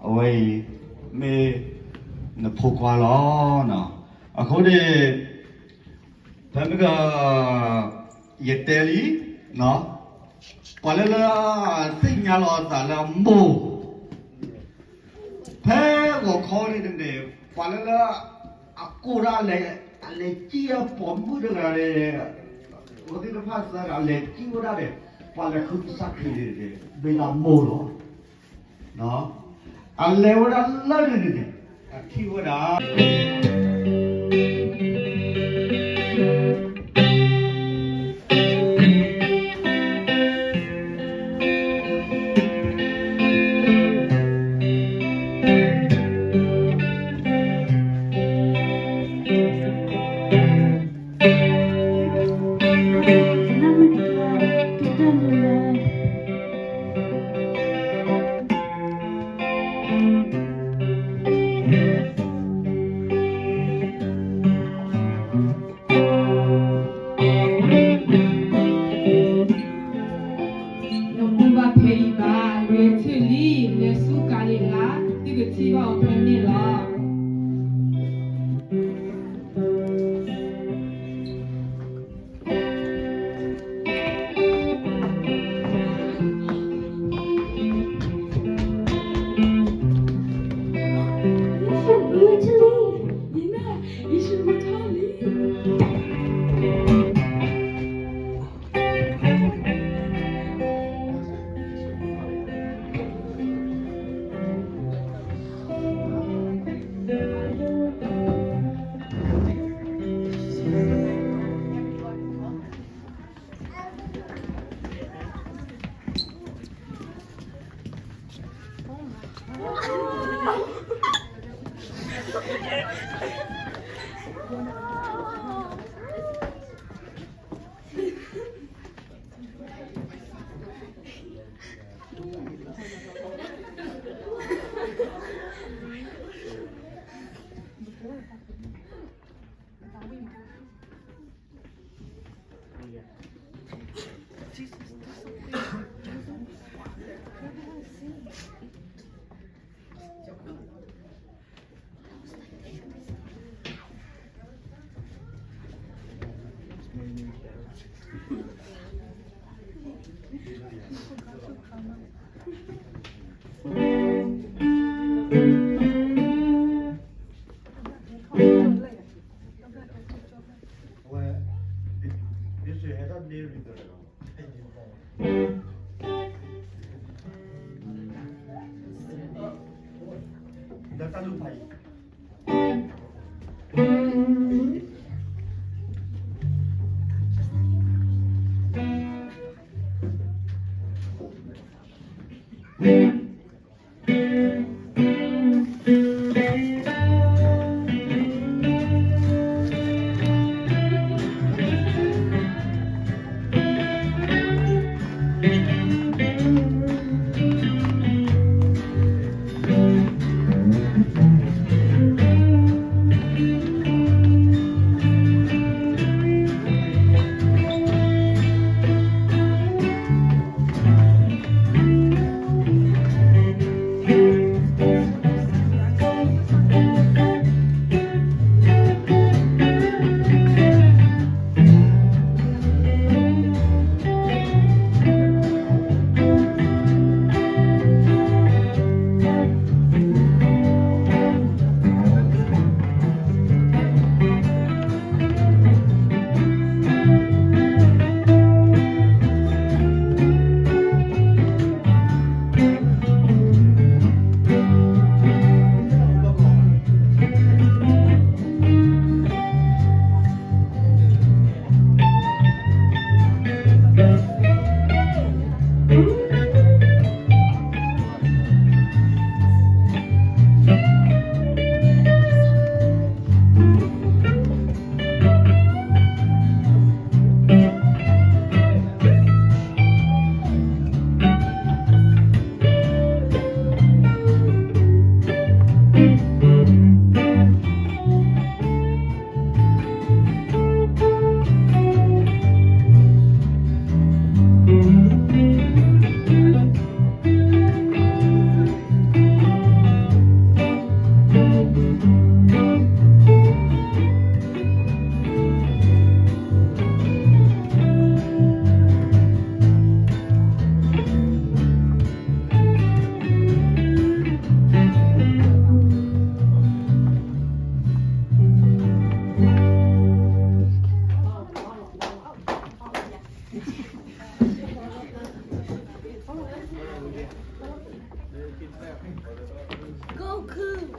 အဝဲအံၤ မ့ၢ်နဖိခွါလီၤ. အဃိန့ၣ် ဖဲမ့ၢ်က ယတဲလံ, ပှၤလၢလၢသ့ၣ်ညါလီၤအသးလၢအမိၢ် ဖဲဂီၤခီန့ၣ်န့ၣ် ပှၤလၢလၢ အကိၢ်ဒၣ်လဲာ် အလဲၤစံၣ်အပိာ်မုၣ်တဂၤန့ၣ် အဝဲသ့ၣ်တဖၣ်စၢ်ဒီး အလဲၤစံၣ်ဝဲဒၣ်န့ၣ် ပှၤလဲၤဃုကစၢ်ခရံာ်န့ၣ် မ့ၢ်ဒၣ်မိၢ်လီၤ. အလဲၤဝဲဒၣ်လၢန့ၣ်န့ၣ် အထံၣ်ဝဲဒၣ် နပူၤဘၣ်ဖဲအံၤဘၣ်, ဂဲၤဆၢထၢၣ်လံ, လဲၤဆူကၤလံၤလါ, သုကထံၣ်ဘၣ်အီၤဖဲန့ၣ်လီၤ. Goku.